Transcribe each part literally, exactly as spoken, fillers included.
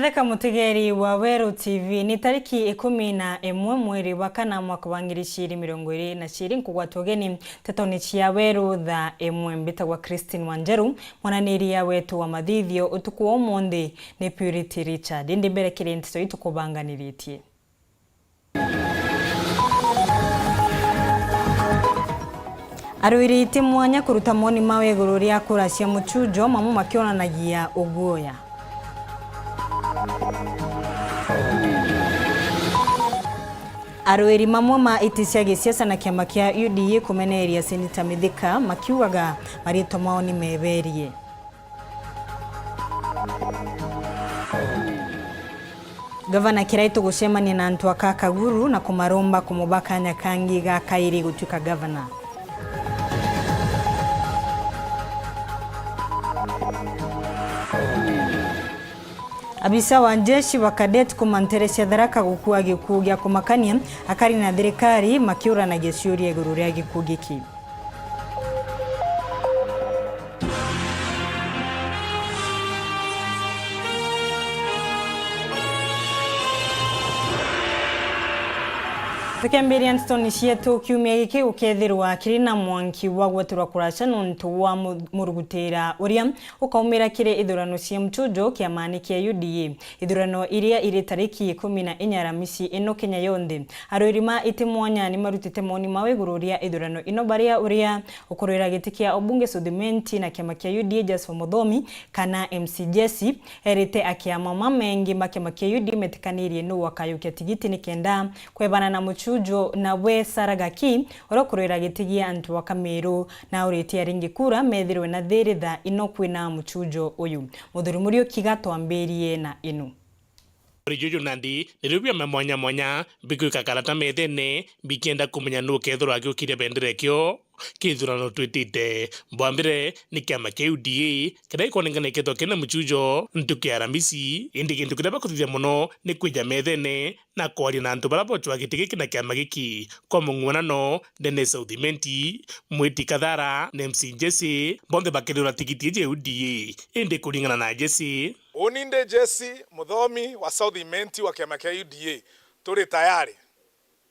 Theka mutegeri wa Weru T V, ni tariki ikumi na imwe mweri wa kana mwaka wa ngiri ciiri mirongo iri na ciiri nkugwatwa ugeni ntetone cia Weru thaa imwe. Mbitagwa Christine Wanjeru, mwananiria wetu wa mathithio utuku wa umunthi ni Purity Richard. Indi mbere kiri nteto itukubanganiritie. Arwiri iti mwanya kuruta moni mao iguru ria kura cia muchujo, mamwe makionanagia uguoya. Arwiri mamwe ma iti cia gisiasa na kiama kia U D A kumeneria Seneta Mithika makiugaga mariitwa mao ni meberie. Gavana Kiraitu gucemania na antu a Kakaguru na kumaromba kumuba kanya kangi ga kairi gutuika gavana. Abisa wa jeshi ba cadet kuma ntere cia Tharaka gukua gikuu gia kumakania, akari na thirikari makiuranagia ciuria iguru ria gikuu giki. Tukiambiria ntetoni cietu, kiumia giki gukethirwa kiri na mwanki wa gweterwa kuraca nontu wa mu-, murugutira uria ukaumira kiri ithurano cia muchujo kiamani kia U D A. Ithurano iria iri tariki ikumi na inya Aramisi ino Kenya yonthe. Arwiri ma iti mwanya ni marutite moni mao iguru ria ithurano ino, baria uria ukurwira giti kia ubunge South Imenti na kiama kia U D A, Jasper Muthomi kana M C Jesse, erite akiama mama mengi ma kiama kia U D A metikanirie nu akayukia tigiti nikenda kwebana na muchujo, na we Sarah Gaki uria ukurwira giti gia antu a Kamiru na uritie aringi kura methirwe na thiri thaa ino kwina muchujo uyu. Muthuri Muriuki gatwambirie na inu. Juju nandi nirio biama mwanya mwanya bikwika karata methene bikienda kumenya nu ukethirwa agiukiria bendera ikio kithurano twitite. Bwa mbere ni kiama kia U D A kiria gikonengana gikethirwa kina muchujo ntuku ya Aramisi, indi gintu kiria bakuthithia mono ni kwija methene na kwaria na antu baria bocwaa giti giki na kiama giki. Kwa mung'uanano, Dennis South Imenti, Mwiti Kathara na M C Jesse bonthe bakethirwa tigiti iji ya U D A. Indi kuringana na Jesse, Uni ndi Jesse Muthomi wa South Imenti wa kiama kia U D A, turi tayari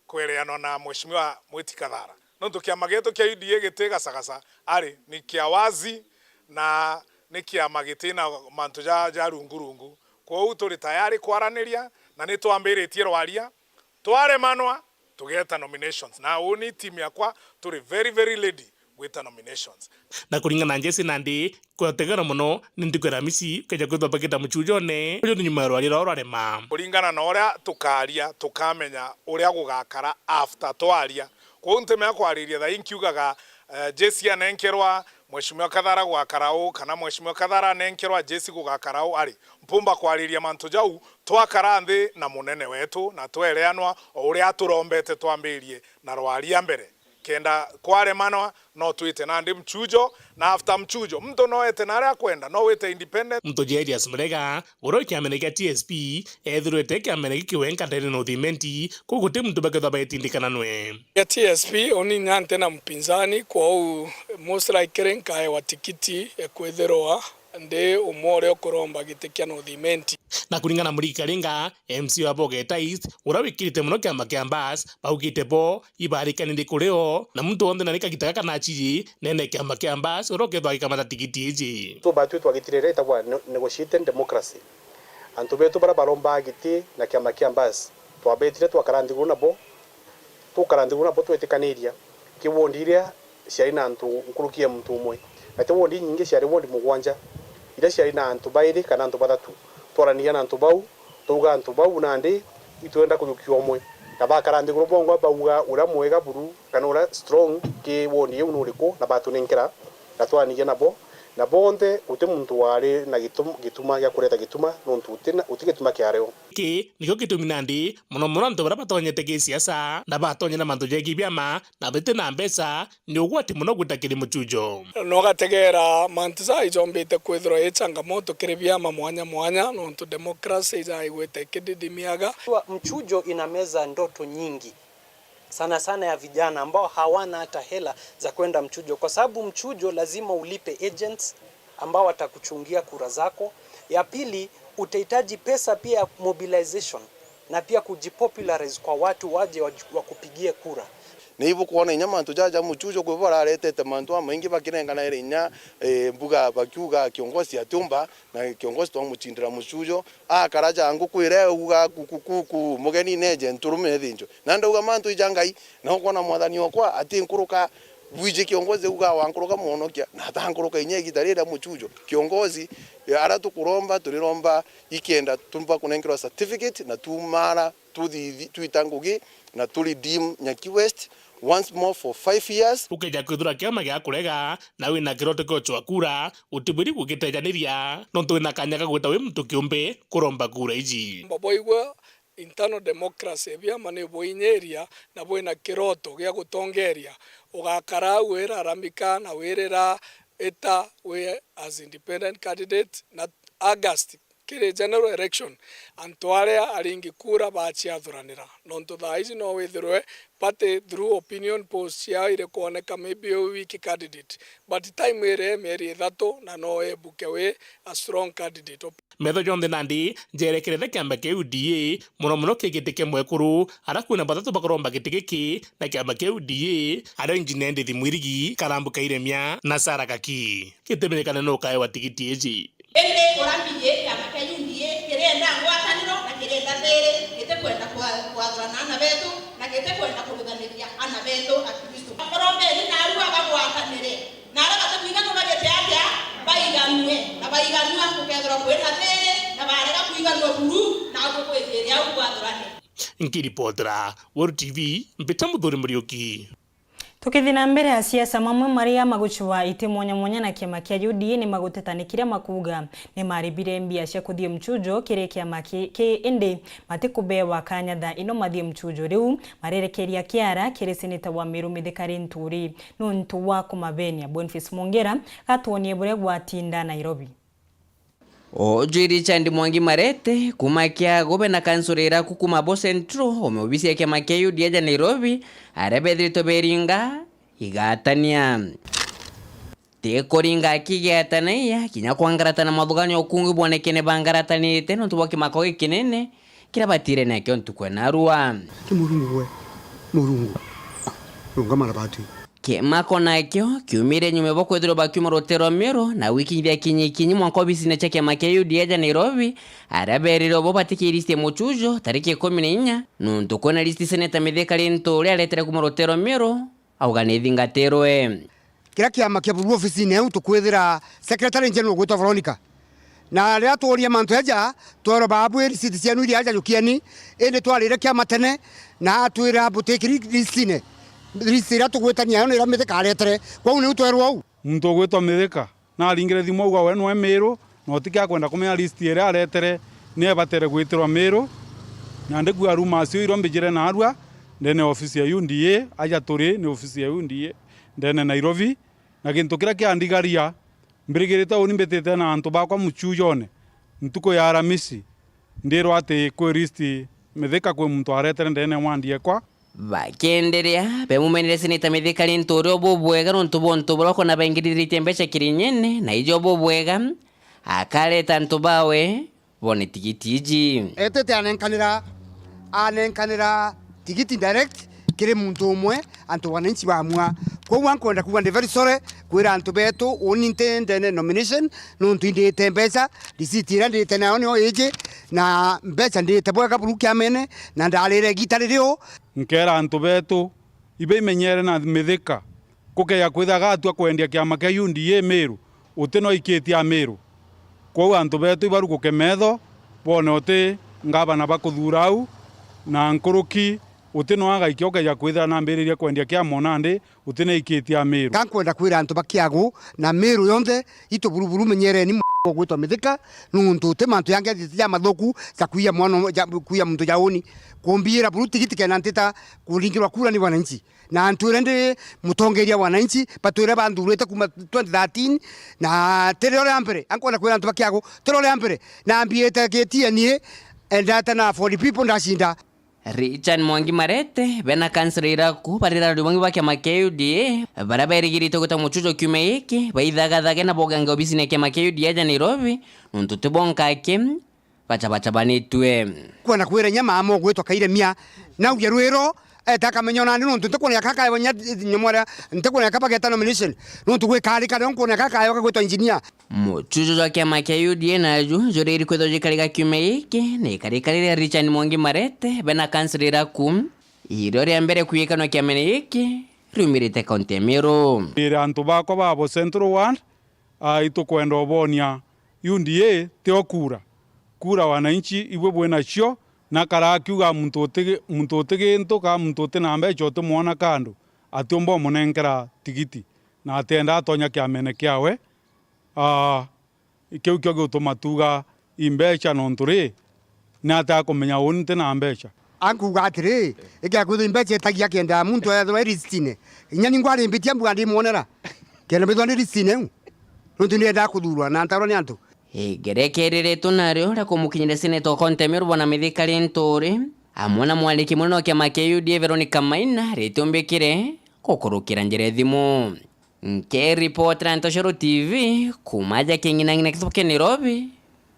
kwereanwa na Mheshimiwa Mwiti Kathara. Nontu kiama gietu kia U D A giti gacagaca, ari ni kia wazi na ni kiama gitina mantu ja, ja rungu rungu. Kwou turi tayari kwaraniria na ni twambiritie rwaria. Twaremanwa, tugeeta nominations. Na uni team yakwa turi very, very ready gwita nominations. Na kuringana na Jesse nandi, kwetegera mono ni ntuku ya Aramisi ukeja kwithwa bagita muchujone uju ni nyuma ya rwaria rwao rwarema. Kuringana na uria tukaria, tukamenya uria gugakara after twaria. Kwou ntimenya kwariria thaa ii nkiugaga, eh, Jesse anenkerwa Mheshimiwa Kathara gugakara uu, kana Mheshimiwa Kathara anenkerwa Jesse gugakara uu, ari, mpumba kwariria mantu jau twakara nthi na munene wetu na twereanwa o uria aturombete twambirie na rwaria mbere. Kenda kwaremanwa, no twite nandi mchujo, na after mchujo, muntu no ete na aria akwenda, no wite independent. Muntu Elias Murega, uria wi kiamene kia T S P, ethirwete kiamene giki wenka ndene na uthimenti, kwou guti muntu bakethwa baitindikana nwe. Ya T S P, uni nya nti na mpinzani, kwou most likely nkaewa tikiti ya kwithirwa ndi umwe uria ukuromba giti kia North Imenti. Na kuringana na Murigi Karinga, M C wa Bogetais, uria wikirite mono kiama kia Mbas, baugite bo ibarikani ndi kuri o, na muntu wonthe nari kagita gaka nachiyi nene kiama kia Mbas uria ukethwa agikamata tigiti iji. Tubatwi twagitire iria itagwa ne-, negotiated democracy. Antu betu baria barombaga giti na kiama kia Mbas, twabetire twakara nthiguru nabo, tukara nthiguru nabo twetikaniria ki wondi iria ciari na antu nkuruki ya muntu umwe. Na ti wondi inyingi, ciari wondi mugwanja iria ciari na antu bairi kana antu bathatu. Twaraniria na antu bau, twauga antu bau nandi itwenda kujukia umwe. Na bakara nthiguru bongwa bauga uria mwega buru kana uria strong ki wondi iu nuriku, na batunenkera, na twaraniria nabo, na bonthe guti muntu wari na gitum-, gituma gia kureta gituma, nontu uti na, uti gituma kiario. Giki nikio gitumi nandi mono mono antu baria batonyete gisiasa na batonye na mantu jegie biama na biti na mbeca, ni ugwati mono gwita kiri muchujo. Na ugategeera mantu jaa ijombite kwithirwa i changamoto kiri biama mwanya mwanya, nontu democracy ijaa igwite ikididimiaga. Mchujo inameza ndoto nyingi, sana sana ya vijana ambao hawana hata hela za kwenda mchujo, kwa sababu mchujo lazima ulipe agents ambao watakuchungia kura zako. Ya pili, Utahitaji pesa pia ya mobilization na pia kujipopularize kwa watu waje waju- wakupigie kura. Na ibukwona inya mantu jaja muchujo kwi bo bararetete mantu amaingi bakirenganaire inya, eh, mbuga bakiuga kiongozi atiumba na kiongozi twamuchindira muchujo akara ja nguku iria uga kukukuku mugeni neje nturume ithinjwe. Na ndauga mantu ija Ngai na ukwona mwathani okwa ati nkuruka bwiji kiongozi uga wa nkuruka mwonokia na ata nkuruka inya igita riria muchujo kiongozi. Eh, ara tukuromba turiromba ikenda tumba kunenkerwa certificate na tumara tuthithi twita ngugi na tu redeem Nyaki West once more for five years. Ukeja kwithira kiama gia kurega na wina kiroto kiochwa kura, utibwiri gugitejaniria nontu wina kanya ga gwita wi muntu kiumbe kuromba kura iji. Mboboigwe internal democracy biama ni bwinyiria na bwina kiroto gia gutongeria, ugakara au wiraramika na wirira ita wi as independent candidate na August kiri general election, antu aria aringi kura bachiathuranira, nontu thaa iji no withirwe party through opinion polls ciao iri kwoneka maybe u weak candidate, but time iri mieri ithatu na no ebuke wi a strong candidate. Metho jonthe nandi jerekerete kiama kia U D A, mono mono ki giti kia mwekuru, ara kwina bathatu bakaromba giti giki na kiama kia U D A, ario Engineer Ndithimwirigi, Karambu Kairemia na Sarah Gaki. Gitimenyekane nu ukaewa tigiti iji. Indi urambiririe kiama kia U D A kirienda ngwataniro na kirienda thiiri, gitikwenda kwa- kwathurana ana betu na gitikwenda kuruthaniria ana betu Akristu. Bakorombe ni narua bagwatanire, na aria batakwiganua bagite atia? Baiganue, na baiganua gukethirwa kwina thiiri, na barega kwiganua buru, na agwe kwithiria au kwathurane. Nkiripotera Weru T V, mbita Muthuri Muriuki. Tukithi na mbere, asiasa mamwe maria magucwa iti mwanya mwanya na kiama kia U D A ni magutetanikiria makuuga ni maribire mbia cia kuthie mchujo kiri kiama ki, ki indi matikubewa kanya thaa ino mathie mchujo. Riu marerekeria kiara kiri seneta wa Meru Mithika Linturi nuntu wa kumabenia. Boniface Mwongera gatwonie buria gwatinda Nairobi. Uju Richard Mwangi Marete, kuuma Kiagu, bena kansula iraku kuuma Bo Central, ome obisi ya kiama kia U D A aja Nairobi, aria bethiritwe beringa igatania. Ti kuringa akigatania, kinya kwangaratana mathugania ukungi bwonekene bangaratanite nontu bwa kimako gikinene, kiria batire nakio ntuku ya narua. Ti Murungu we, Murungu. Rungama na bati. Kimako nakio kiumire nyuma bwa kwithirwa bakiuma rutere rwa Meru na gwikinyithia kinyikinyi mwanka obisine cia kiama kia U D A aja Nairobi, aria berire bo batikiristie muchujo tariki ikumi na inya, nuntu kwina listi seneta Mithika Linturi aretere kuuma rutere rwa Meru, auga ni ithingatirwe. Kiria kiama kia buru ofisine iu tukwithira secretary general ugwitwa Veronica. Na riria tworia mantu eja, twerwa, "Babu, ii risiti cienu iria aja jukieni," indi twarire kiama tene, na atwira, "Butikiri listine. List iria tugwitania nayo ni iria Mithika aretere." Kwou niu twerwa uu. Muntu ugwitwa Mithika, naringire thimu auga we nwe Miru, na utiki akwenda kumenya list iria aretere ni ebatere gwitirwa Miru. Na ndikua rumors iu irio mbijire narua ndene ya ofisi ya U D A, aja turi ni ofisi ya U D A ndene Nairobi. Na gintu kiria kiandigaria, mbirigirite uni mbitite na antu bakwa muchujone ntuku ya Aramisi, ndirwa ati kwi list Mithika kwi muntu aretere ndene wandi ekwa. Bakienderea, bemumenire seneta Mithika Linturi bubwega nontu bwa untu buria ukona baingirithiritie mbeca kirinyene, na ijo bubwega akareta antu bawe bone tigiti iji. Etete anenkanira, anenkanira tigiti direct kiri muntu umwe, antu wananchi bamua. Kwou ankwenda kuuga ndi very sorry kwira antu betu uni nti ndene nomination, nontu indite mbeca, receipt iria ndite nayo nio iji, na mbeca ndite bwega buru kiamene, na ndarire igita ririo. Nkera antu betu, ibe imenyere na Mithika, kukeja kwithira gatua kwendia kiama kia U D A Miru, uti no ikitie Amiru. Kwou antu betu ibaruguke metho, bone uti ngavana bakuthuura au, na nkuruki uti no agaikia ukeja kwithira nambiririe kwendia kiama o nandi, uti no ikitie Amiru. Nga nkwenda kwira antu ba Kiagu na Miru yonthe, itu buruburu, menyereni m-, ugwitwa Mithika, nuntu uti mantu yangi athithia mathuku ja kwiya mwana, ja kwiya muntu ja uni. Kumbiira buru tigiti kena ntita kuringirwa kura ni wananchi. Na ntwire ndi mutongeria wa wananchi, batwire banthurite kuma twenty thirteen, na tiri ria mbere, ankwenda kwira antu ba Kiagu, tiri ria mbere, na mbiite K T N A, endete na forty people ndacinda. Richard Mwangi Marete, bena kansela iraku, barira rwimwangi ba kiama kia U D A, baria berigirite gwita muchujo kiumia giki, baithagathaga na bogange obisine ya kiama kia U D A aja Nairobi, nontu ti bonka aki, bacabacabanitue. Kwenda kwira inya mama ugwitwa Kairemia, nauge rwiro, eta akamenya ona ni nontu ntikwona aka kaewa inya nyomwara, ntikwona aka bageta nomination, nontu gwi kari kari nkwona aka kaewa kagwitwa engineer. Muchujo jwa kiama kia U D A naju juriri kwithwa jikari ga kiumia giki, ni ikarika riria Richard Mwangi Marete, bena kansila iraku, irio ria mbere kwikanwa kiamene giki riumirite kaunti ya Meru. Ira antu bakwa ba bo Central Ward, aa, itukwenda ubonia U D A tio kura. Kura wananchi ibwe bwinacio, na kara akiuga muntu uti, muntu uti gintu, ka muntu uti na mbeca utimwona kando, atiumba umunenkera tigiti, na atienda atonya kiamene kiawe. Aa, kiu kio gigutuma tuuga imbeca, nontu ri, ni atia akumenya uni nti na mbeca? Ankuuga atiri, igakwithwa imbeca itagia kenda muntu ethirwa i listine. Inya ni ngwarimbitie mbuga ndimwonera. Kenda mbithwa ndi listine iu. Nontu ndiendaa kuthuurwa na ntaurwa ni antu. Igerekereretwe nario ria kumukinyira seneta wa kaunti ya Meru Bwana Mithika Linturi, amwe na mwandiki munene wa kiama kia U D A Veronica Maina, ritiumbikire gukurukira njira ya thimu. Nkiripotera Ntoshoro T V, kuuma aja king'inang'ina kithuke Nairobi,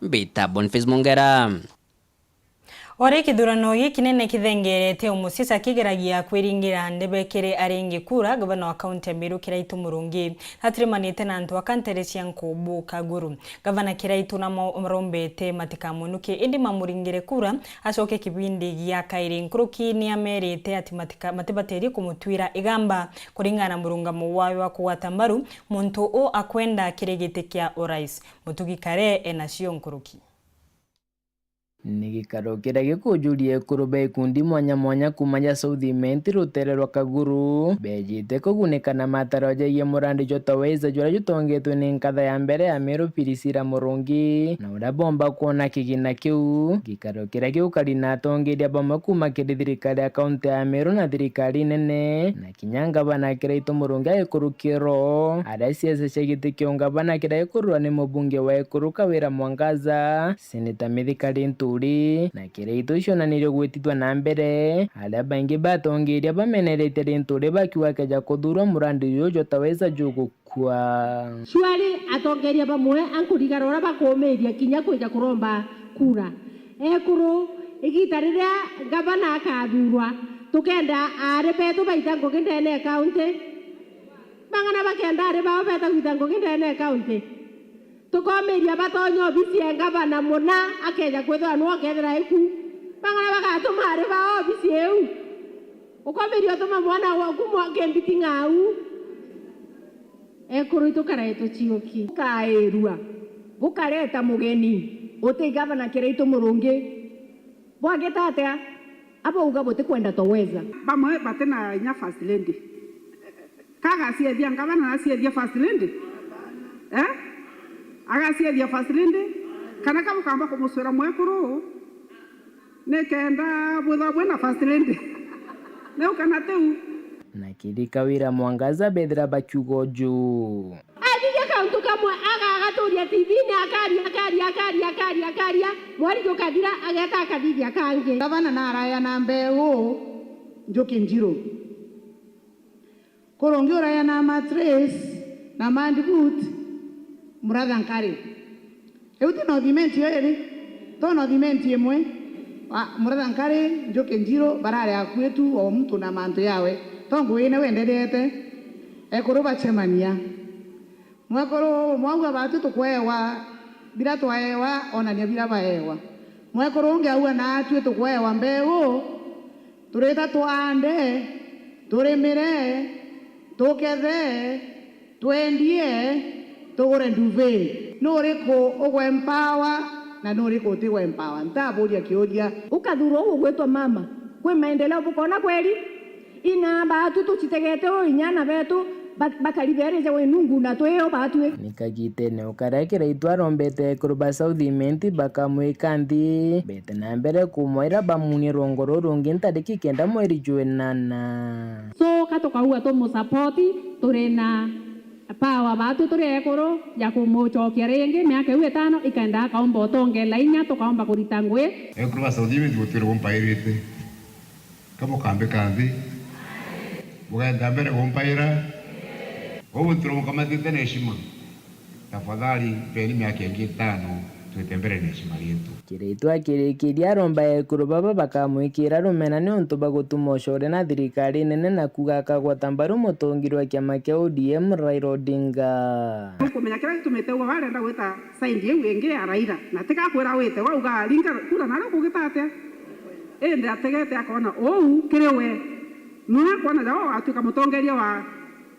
mbita Boniface Mongera. Ori kithurano giki kinene kithengerete umusiisa kigeragia kwiringira ndebe kiri aringi kura, gavana wa kaunti ya Meru Kiraitu Murungi atirimanite na antu aka ntere cia Nkubu Kaguru. Gavana Kiraitu namo-, marombete matikamwinuke, indi mamuringire kura acoke kibindi gia kairi. Nkuruki ni amerite ati matika-, matibaterie kumutwira igamba kuringana na murungamo wawe wa kugwata mbaru muntu u akwenda kiri giti kia urais. Mutugi Kare enacio nkuruki. Ni gikaro kiria gikujuria ekuru ba ikundi mwanya mwanya kuuma ja South Imenti rutere rwa Kaguru, beejite kugunika na mataro jegie murandi jwa Taweza juria jutongetwe ni nkatha ya mbere ya Meru Priscilla Murungi, na uria bomba kwona kigina kiu. Gikaro kiria giukari na atongeria bamwe kuuma kiri thirikari ya kaunti ya Meru na thirikari nene, na kinya ngavana Kiraitu Murungi agikurukiro, aria ciaca cia giti kia ungavana kiria gikururwa ni mubunge wa ekuru Kawira Mwangaza, Seneta Mithika Linturi na Kiraitu icionanirie gwitithua na mbere, aria baingi batongeria bameneretie Linturi bakiuga akeja kuthuurwa murandi juju jwa Taweza jugukua. Surely atongeria bamwe a nkurigara uria bakuumiria kinya kwija kuromba kura. Ekuru, igita riria ngavana akathuurwa, tukenda aari beetu baita ngugi ndeene ya kaunti. Bang'ana bakenda aari bao beeta gwita ngugi ndeene ya kaunti. Tukomiria batonya obisi ya ngavana muna akeja kwithirwa niwe ukethira iku. Bang'ana bagatuma aari bao obisi iu. Ukomiria utuma mwana waku mwa-, kimbiti ng'au. Ekuru itukarae tuciuki. Bukairua, bukareta mugeni, uti gavana Kiraitu Murungi. Bwagita atia? Abauga butikwenda Toweza. Bamwe batina inya first lady. Kagaciethia ngavana na aciethia first lady? Eh? Agaciethia first lady? Kana ka bukamba kumucwira mwekuru? Nikenda bwithwa bwina first lady. Niu kana tiu? Na kiri Kawira Mwangaza bethira bakiuga uju. Athithia kauntu kamwe, agagaturia T V-ini, akaria, akaria, akaria, akaria, akaria, mweri jukathira, ageta akathithia kangi. Gavana narayana mbeu njuki njiru. Kurungi urayana mattress na mud boot, muratha nkari. Iu ti nothimenti yo iri? To nothimenti imwe? Wa, muratha nkari, njuki njiru, barari akui tu, o muntu na mantu yawe. To ngugi ine wenderete. Ekuru bacemania. Mwekuru, mwauga baatu tukwewa, bira twaewa, onania bira baewa. Mwekuru ungi auga, naatui tukwewa mbeu, turita twaande, turimire, tukethe, twendie, tugure nduvi. Nuriku ugwempower na nuriku utigwempower? Ntaburia kiuria. Ukathuurwa ugwitwa mama, kwi maendeleo bukona kweri? Ina baatu tucitegete uu inyana beetu ba-, bakari beereja wi nungu na twio baatui. Ni kagitene o karia Kiraitu arombete ekuru ba South Imenti bakamwika nthi, beete na mbere kumwaira bamuunie rwongo ruru rungi ntariki kenda mweri jwa inana. So, ka tukauga tumusapoti, turi na power baatwi turi ekuru ya kumucokia ringi miaka iu itano, ikenda akaumba utongela inya, tukaumba kurita ngui. Ekuru ba South Imenti gutwire bumpairite. Ka bukambika nthi, bugenda mbere gumpaira. Uu nturomkamatite na heshima. Tafadhali, mpeni miaka ingi itano, Twite mbere na heshima yetu. Kiraitu akirikiria aromba ekuru baba bakamwikira rumena niuntu bwa gutuma ucore na thirikari nene na kuuga akagwata mbaru mutongeria wa kiama kia O D M Raila Odinga. Ukumenya kiria gitumite uga arenda gwita side iu ingi ya Raila, na tiga kwira wite, wauga aringa kura nario kugita atia? Indi ategete akona uu kiri we. Nwe akwona ja ugatuika mutongeria wa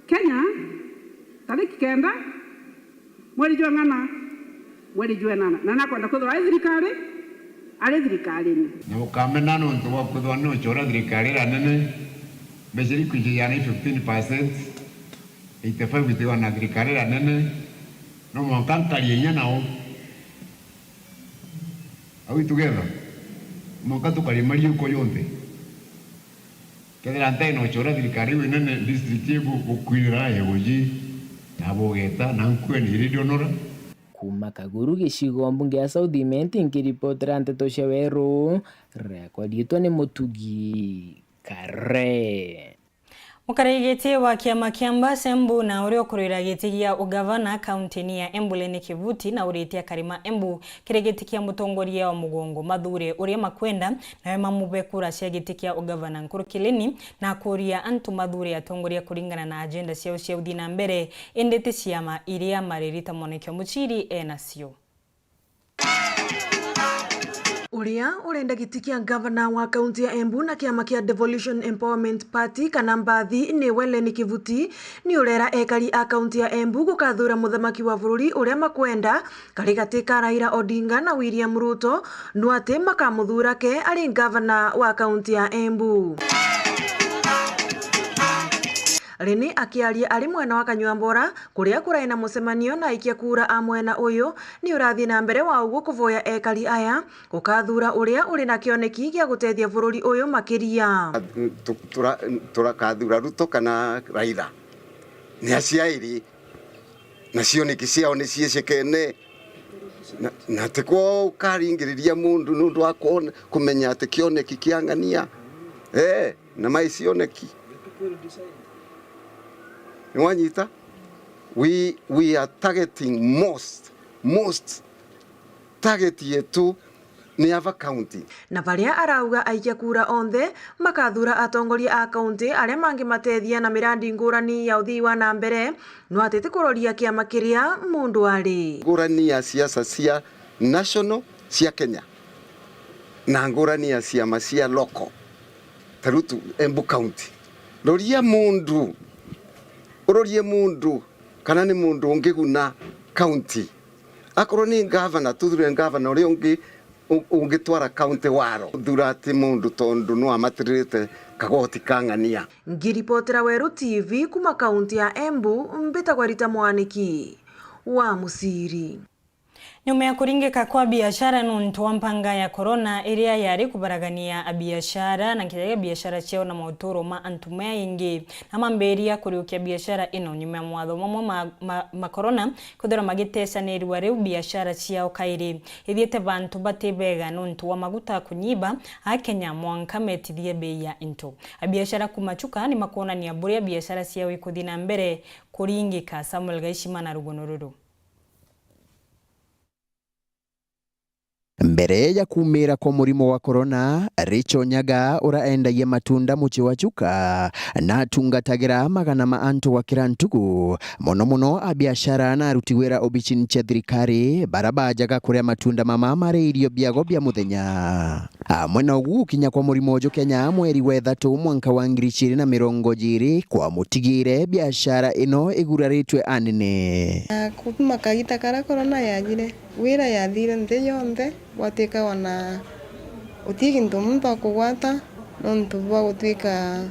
Kenya tariki kenda mweri jwa ng'ana, mweri jwa enana, na nakwenda kwithirwa ari thirikari, ari thirikarine. Na ukamena nontu bwa kwithirwa ni ucora thirikari iria nene, mbeca iria ikwinjia ni fifteen percent, eighty five itiwa na thirikari iria nene, no mwanka nkarie inya nao. Are we together? Mwanka tukarie mariuko jonthe. Kethira ntaina ucora thirikari iu inene district ibu bukwirira ebuji, na bugeta, na nkue ni iri ndionora. Kuuma Kaguru, gicigo mbunge ya South Imenti, nkiripotera nteto cia Weru, riakwa riitwa ni Mutugi Kare. Mukarigiti wa kiama kia Mbasa Embu na uria ukurwira giti gia ugavana kauntini ya Embu Leni Kivuti na uritie akari ma Embu kiri giti kia mutongoria wa mugongo mathure uria makwenda, nawe mamube kura cia giti kia ugavana nkuruki Leni, na akuria antu mathure atongoria kuringana na agenda ciao cia uthii na mbere, indi ti ciama iria maririta mwaniki wa muciri enacio. Uria urenda giti kia ngavana wa kaunti ya Embu na kiama kia Devolution Empowerment Party kana Mbathi niwe Leni Kivuti, ni urera ekari a kaunti ya Embu gukathura muthamaki wa bururi uria makwenda, kari gati ka Raila Odinga na William Ruto, no ati makamuthuura ke ari ngavana wa kaunti ya Embu. Leni akiaria ari mwena wa Kanywambora, kuria kurai na mucemanio na aikia kura a mwena uyu, ni urathii na mbere wa uguo kuvoya ekari aya gukathura uria uri na kioneki gia gutethia bururi uyu makiria. Tu-, tura-, turakathura Ruto kana Raila. Ni aciairi. Na cioneki ciao ni ciecekene. Na, na tikwo ukaringiriria mundu nundu wa kwona, kumenya ati kioneki kia ng'ania. Eh, na mai cioneki. Niwanyita? We, we are targeting most, most target yetu ni ava county. Na baria arauga aikia kura onthe makathura atongoria a kaunti aria mangimatethia na mirandi ngurani ya uthii wa na mbere, no ati ti kuroria kiama kiria mundu ari. Ngurani ya siasa cia national cia Kenya na ngurani ya ciama cia local, ta riu tu Embu County. Roria mundu, urorie mundu kana ni mundu ungiguna county. Akorwo ni ngavana, tuthure ngavana uria ungi u-, ungitwara county waro. Thura ati mundu tondu no amatiririte kagoti ka ng'ania. Ngiripotera Weru T V kuma kaunti ya Embu, mbitagwa Rita Mwaniki wa Muciri. Nyuma ya kuringika kwa biashara nuntu wa mpanga ya corona iria yari kubaragania abiashara na nkinya biashara ciao na mauturo ma antu maingi, na mambiria kuriukia biashara ino nyuma ya mawatho mamwe ma, ma, ma corona kwithirwa magitecanirua riu biashara ciao kairi. Ithiite bantu bati bega nuntu wa maguta kunyiba, Akenya mwanka metithie bei ya into. Abiashara kuma Chuka ni makwonania buria biashara ciao ikuthi na mbere kuringika. Samuel Gaishima na rugono ruru. Mbere ya kuumira kwa murimo wa corona, Rachel Nyaga ura endagia matunda mucii wa Chuka na atungatagira magana ma antu gwa kira ntugu, mono mono abiashara na aruti wira obicini cia thirikari bara bajaga kuria matunda mama mari irio biago bia muthenya. Amwe na ugu gukinya kwa murimo uju Kenya mweri wa ithatu mwanka wa ngiri ciiri na mirongo jiiri kwa mutigire biashara ino iguraritwe anene. Na kuma kagita karia corona yajire, wira yathire nthi yonthe, gwatwika ona uti gintu muntu akugwata, nontu bwa gutwika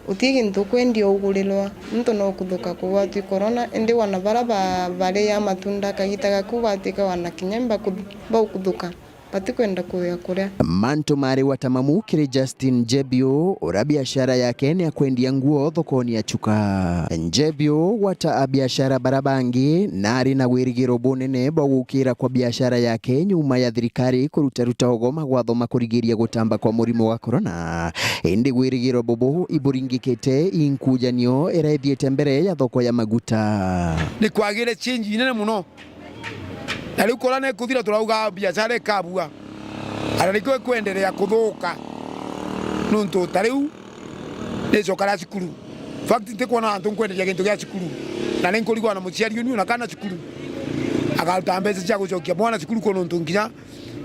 uti gintu ukwendia ugurirwa, muntu no kuthuka kugwatwa i corona, indi wana bara ba-, baria matunda kagita gaku gwatwika wana kinya baku-, baukuthuka. Batikwenda kuya kuria. Mantu mari gwata mamu kiri Justin Njebio, uria biashara yake ni ya kwendia nguo thokoni ya Chuka. Njebio gwata abiashara bara bangi, na ari na wirigiro bunene bwa gukira kwa biashara yake nyuma ya thirikari kurutaruta ugoma gwatho ma kurigiria gutamba kwa murimo wa corona. Indi wirigiro bubu iburingikite i nkujanio iria ithiite mbere ya thoko ya maguta. Ni kwagire change inene muno. Na riu korona ikuthira, turauga biashara ikabua. Ana nikio ikwenderea kuthuka. Nuntu ta riu nicoka ria cukuru. In fact, ntikwona antu nkwenderia gintu gia cukuru. Na ninkurigwa na muciari uni ona kana cukuru. Akaruta mbeca cia gucokia mwana cukuru ku nuntu nginya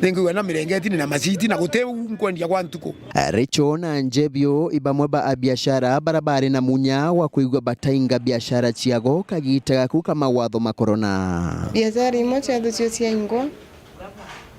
ningwigua na mirengeti na maciti na guti u nkwendia gwa ntuku. Richo na Njebio i bamwe ba abiashara bara bari na munya wa kwigua batainga biashara ciago kagita gaku ka mawatho ma korona. Biashara imwe ciathu cio ciaingwa,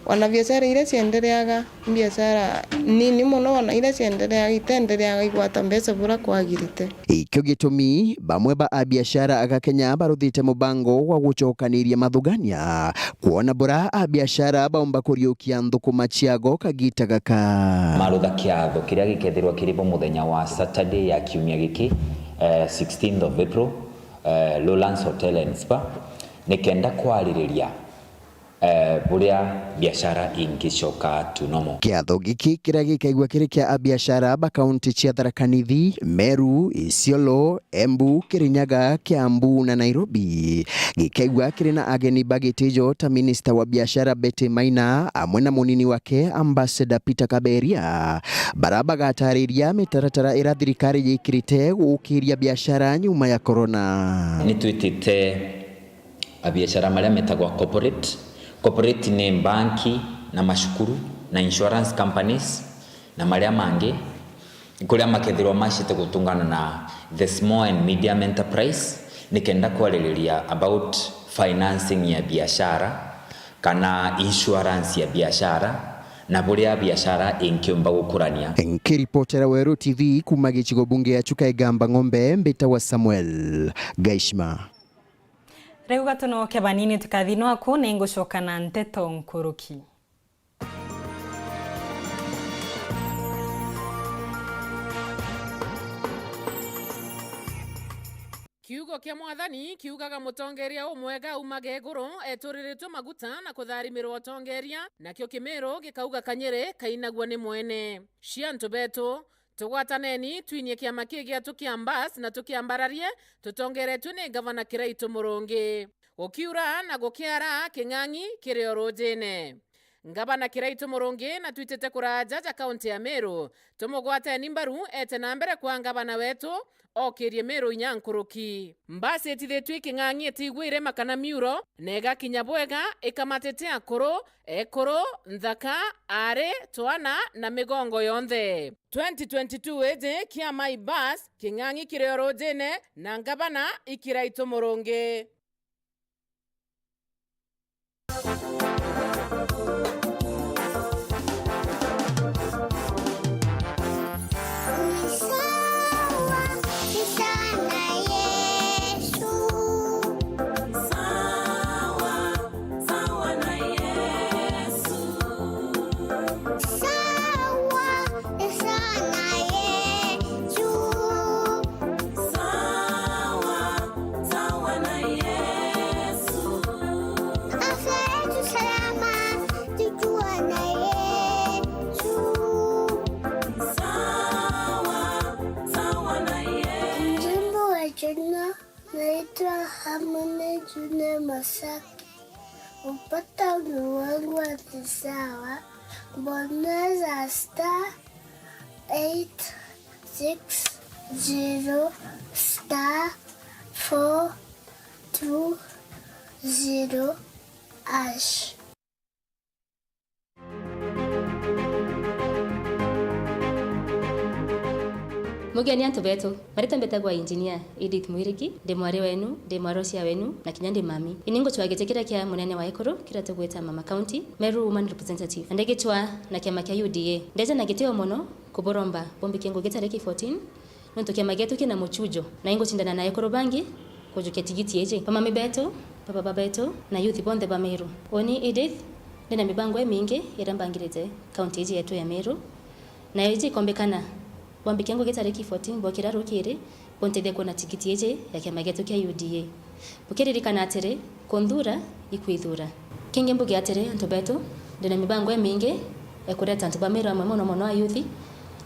ona biashara iria ciendereaga, biashara nini mono, ona iria ciendereaga, itendereaga igwata mbeca bura kwagirite. Ikio gitumi bamwe ba abiashara aga Kenya baruthite mubango wa gucokaniria mathugania, kwona bura abiashara baumba kuriukia nthukuma ciago kagita gaka. Marutha kiatho kiria gikethirwa kiri bo muthenya wa Saturday ya kiumia giki, eh, sixteenth of April, eh, Lowlands Hotel and Spa, nikenda kwaririria eh, buria biashara ingicoka to normal. Kiatho giki kiria gikaigua kiri kia abiashara ba kaunti cia Tharaka Nithi, Meru, Isiolo, Embu, Kirinyaga, Kiambu na Nairobi, gikaigua kiri na ageni ba gitijo ta minista wa biashara Betty Maina amwe na munini wake Ambassador Peter Kaberia, bara bagatariria mitaratara ira thirikari yikirite gukiria biashara nyuma ya korona. Nitwitite abiashara maria metagwa corporate. Corporate ni mbanki na macukuru na insurance companies na maria mangi, kuria makethirwa macite gutungana na the small and medium enterprise, nikenda kwaririria about financing ya biashara kana insurance ya biashara na buria biashara ingiumba gukurania. Nkiripotera Weru T V kuma gicigo bunge ya Chuka Igamba Ng'ombe, mbitawa Samuel Gaishma. Riu gatunoke banini tukathi nwaku, ningucoka na nteto nkuruki. Kiugo kia Mwathani kiugaga, mutongeria umwega aumaga iguru, eturiritwe maguta na kutharimirwa utongeria, nakio Kimiru gikauga, kanyiri kainagua ni mwene. Cia antu betu, tugwataneni, twinie kiama kii gietu kia Mbas na tukiambararie, tutongeretue ni Ngavana Kiraitu Murungi. Gukiura na gukiara, king'ang'i kiri o rujine. Ngavana Kiraitu Murungi na twitite kuraja ja kaunti ya Meru, tumugwateni mbaru, ete na mbere kwa ngavana wetu, okirie Meru inya nkuruki. Mbas itithitue i king'ang'i itiigua irema kana miuro, na igakinya bwega, ikamatite akuru, ekuru, nthaka, aari, twana na migongo yonthe. Twenty twenty-two iji, kiama i Mbas, king'ang'i kiri o rujine, na ngavana i Kiraitu Murungi. Sawa, sawa na Yesu. Afya yetu salama, tukiwa na Yesu. Sawa, sawa na Yesu. Mjimbo wa jina naitwa Harmony Junior Masaki. Upata ulimwengu wa kisawa, bonyeza star eight six zero star four two zero hash. Mugeni antu betu, maritwa mbetagwa Engineer Edith Mwirigi, ndi mwari wenu, ndi mwarocia wenu, na kinya ndi mami. Ini ngucwaa giti kiria kia munene wa ekuru, kiria tugwita Mama County, Meru Woman Representative. Na ndigicwaa na kiama kia U D A. Ndeja na gitio mono kuburomba bumbikie ngugi tariki fourteen, nontu kiama gietu kina muchujo, na ingucindana na ekuru bangi kujukia tigiti iji. Bamami betu, bababa betu, na youth bonthe ba Meru. Uni Edith, ndina mibango imingi iria mbangirite kaunti iji yetu ya Meru, na iji ikombikana bwambikia ngugi tariki fourteen bwokira rukiri, buntethia kwona tigiti iji ya kiama gietu kia U D A. Bukiririkana atiri, kunthuura ikwithuura. Kingi mbuge atiri, antu betu, ndina mibango imingi ya kureta antu ba Meru amwe mono mono ayuthi,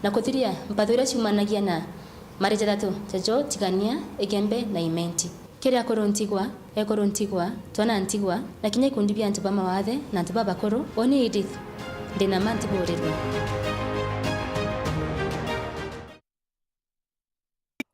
na kuthiria mpatho iria ciumanagia na mari jathatu jajo, Tigania, Igembe na Imenti. Kiri akuru ntigwa, ekuru ntigwa, twana ntigwa, na kinya ikundi bia antu ba mawathe na antu babakuru, uuni Edith, ndi na mma ntiburirwe.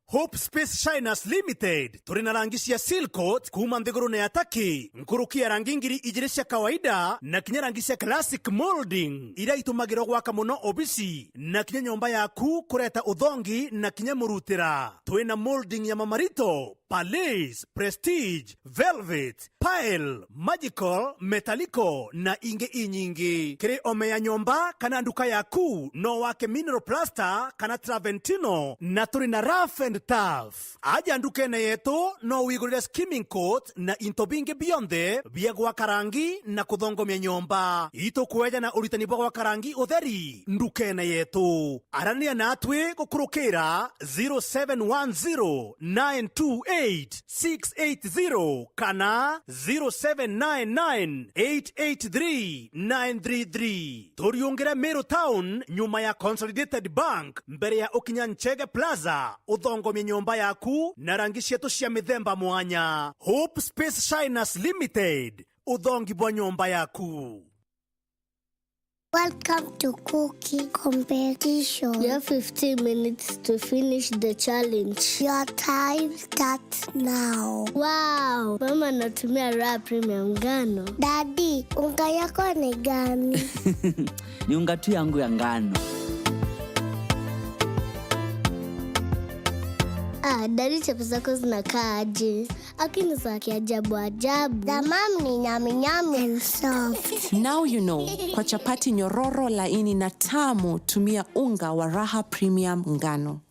Hope Space Shiners Limited, turi na rangi cia seal coat kuuma nthigurune ya Turkey, nkuruki ya rangi ngiri ijiri cia kawaida, na kinya rangi cia classic molding, iria itumagirwa gwaka mono obisi, na kinya nyomba yaku kureta uthongi na kinya murutira. Twi na molding ya mamarito, Palais, Prestige, Velvet, Pearl, Magical, Metallico na ingi inyingi. Kiri ome ya nyomba kana nduka yaku, no wake mineral plaster kana Travertino, na turi na rough and tough. Aja ndukene yetu, no wigurire skimming coat na into bingi bionthe bia gwaka rangi na kuthongomia nyomba. Itukweja na uritani bwa gwaka rangi utheri ndukene yetu. Arania natwi gukurukira zero seven one zero nine two eight six eight zero kana zero seven nine nine eight eight three nine three three. Turiungire Meru Town, nyuma ya Consolidated Bank, mbere ya ukinya Nchege Plaza, uthongomie nyomba yaku na rangi cietu cia mithemba mwanya. Hope Space Shiners Limited, uthongi bwa nyomba yaku. Welcome to cooking competition. You have fifteen minutes to finish the challenge. Your time starts now. Wow, mama anatumia Raha Premium ngano. Daddy, unga yako ni gani? Ni unga tu yangu ya ngano. Ah, daddy, chapo zako zinakaa aje? Lakini za kiajabu ajabu. The mom ni nyami nyami and soft. Now you know, kwa chapati nyororo, laini na tamu, tumia unga wa Raha Premium ngano.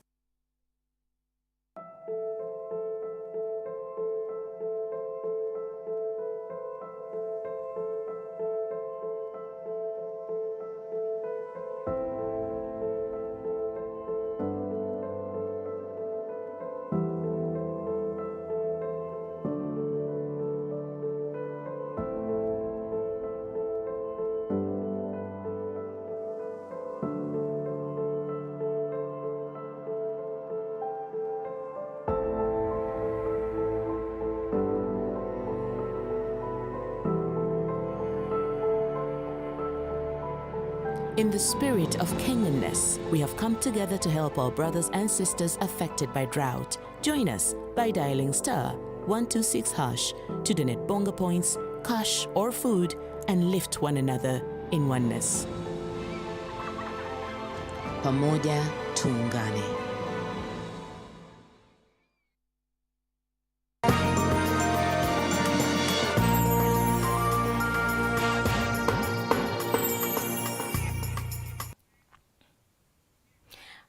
In the spirit of Kenyanness, we have come together to help our brothers and sisters affected by drought. Join us by dialing star one two six hash to donate bonga points, cash, or food, and lift one another in oneness. Pamoja tuungane.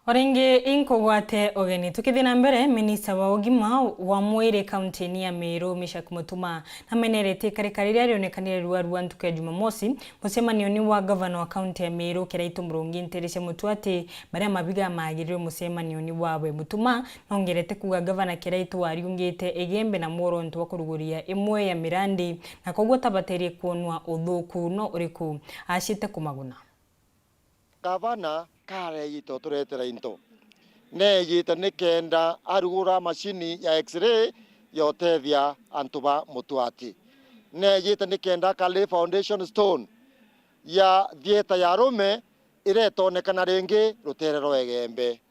O ringi inkugwate ugeni. Tukithii na mbere, minista wa ugima wa mwiri kaunti-ini ya Meru, Meshack Mutuma, namenerete ikarika riria rionekanire rua rua ntuku ya Jumamosi, mucemanioni wa gavana wa kaunti ya Meru, Kiraitu Murungi, nteere cia Mutuati, baria mabiga maagirire mucemanioni wawe. Mutuma nongerete kuuga gavana Kiraitu ariungite Igembe na Mworonto wa kuruguria imwe ya mirandi, na koguo tabaterie kwonwa uthuku no uriku acite kumaguna. Gavana kareejite uturetera into. Neejite nikenda arugura macini ya X-ray ya utethia antu ba Mutuati. Neejite nikenda akari foundation stone ya thieta ya arume iria itonekana ringi rutere rwa Igembe.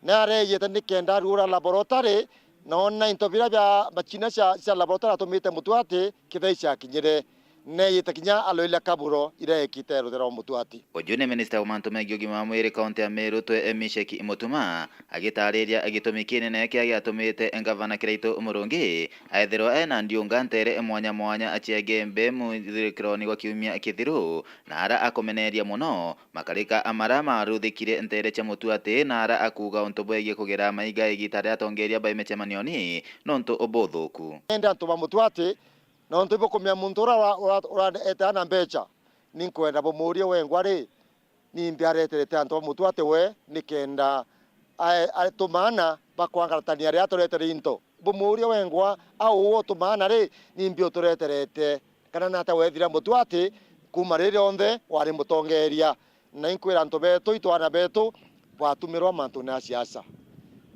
Nareejite nikenda arugura laboratory, na oona into biria bia macina cia, cia laboratory atumite Mutuati kithai ciakinyire. Neejite kinya aloiria kaburo iria eekite rutere rwa Mutuati. Uju ni minista wa mantu megie ugima wa mwiri kaunti ya Meru, twe Meshack Mutuma, agitaariria gitumi kinene kiria giatumite gavana Kiraitu Murungi aethirwa ena ndiunga nteere mwanya mwanya cia Igembe muthirikironi gwa kiumia kithiru, na ara akumeneria mono makarika amara maruthikire nteere cia Mutuati, na ara akuuga untu bwegie kugira maiga igita ria atongeria bai micemanioni nontu buthuku. Indi antu ba Mutuati, nontu ibukumenya muntu uria ura-, ura-, uraete ana mbecha, ni nkwenda bumuurie wengwa ri, nimbi areterete antu ba Mutuati we nikenda ae-, atumaana bakwangaratania aria aturetere into? Bumuurie wengwa, au utumaana ri, nimbi utureterete? Kana nata wethira Mutuati kuuma riria rionthe wari mutongeria? Na inkwira antu betu, itwana betu, bwatumirwa mantune ya siasa.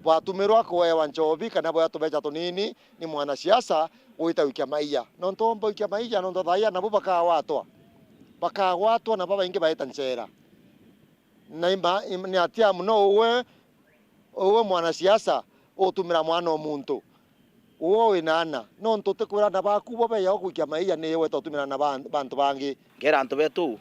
Bwatumirwa kuewa nchobi kana bwea tubecha tunini ni mwanasiasa gwita gwikia maia. Nontu omba gwikia maia, nontu thaia nabo bakagwatwa. Bakagwatwa na babaingi baeta nchera. Na ima, im-, ni atia muno uwe, uwe mwanasiasa utumira mwana o muntu? Uwe wina ana, nontu utikwira ana baku bo beya gwikia maia ni weta utumira na ba-, bantu bangi. Ngera antu betu,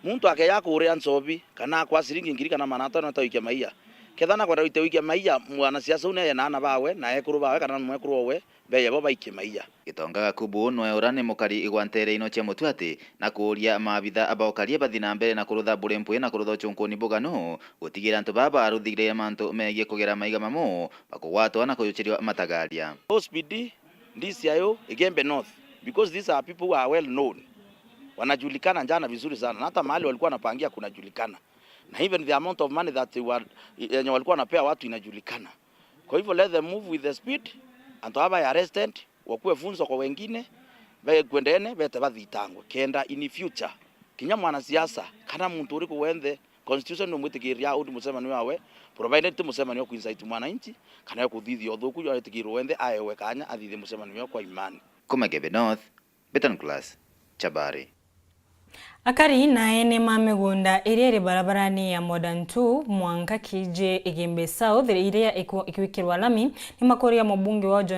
muntu akeja kuria nchobi, kana akwa ciringi ngiri kana magana atano atagwikia maia. Ketha nakwenda gwita gwikia maia, mwanasiasa u neye na ana bawe, na ekuru bawe, kana mwekuru owe, beya bo baikie maia. Gitonga Gakubu nwe ura ni mukari igwa ntere ino cia Mutuati, na kuuria maabitha ba ukaria bathi na mbere na kurutha bure mpwi na kurutha uchunkuni buganu, gutigira antu baba baruthire mantu megie kugera maiga mamo, bakugwatwa na kujuchirio matagaria. O speed, D C I O, Igembe North, because these are people who are well known. Wanajulikana jana vizuri sana, na hata mahali walikuwa wanapangia kunajulikana. Na even the amount of money that they were, yenye walikuwa wanapea watu inajulikana. Kwa hivyo, let them move with the speed, antu aba arrested, wakuwe funzo kwa wengine, bekwendene, bete bathitangwe. Kenda in future, kinya mwanasiasa, kana muntu uriku wenthe, constitution numwitikiria uthi mucemanio wawe, provided ti mucemanio wa kuincite mwananchi, kana wa kuthithia uthuku, jwa itikiirwo wenthe aewe kanya athithie mucemanio wawe kwa imani. Kuma Igembe North, Beton Class, Chabari. Akari na ene ma migunda iria iri barabarani ya Modern two mwanka Kiiji Igembe South, iria iku-, ikwikirwa lami, ni makuria mubunge wa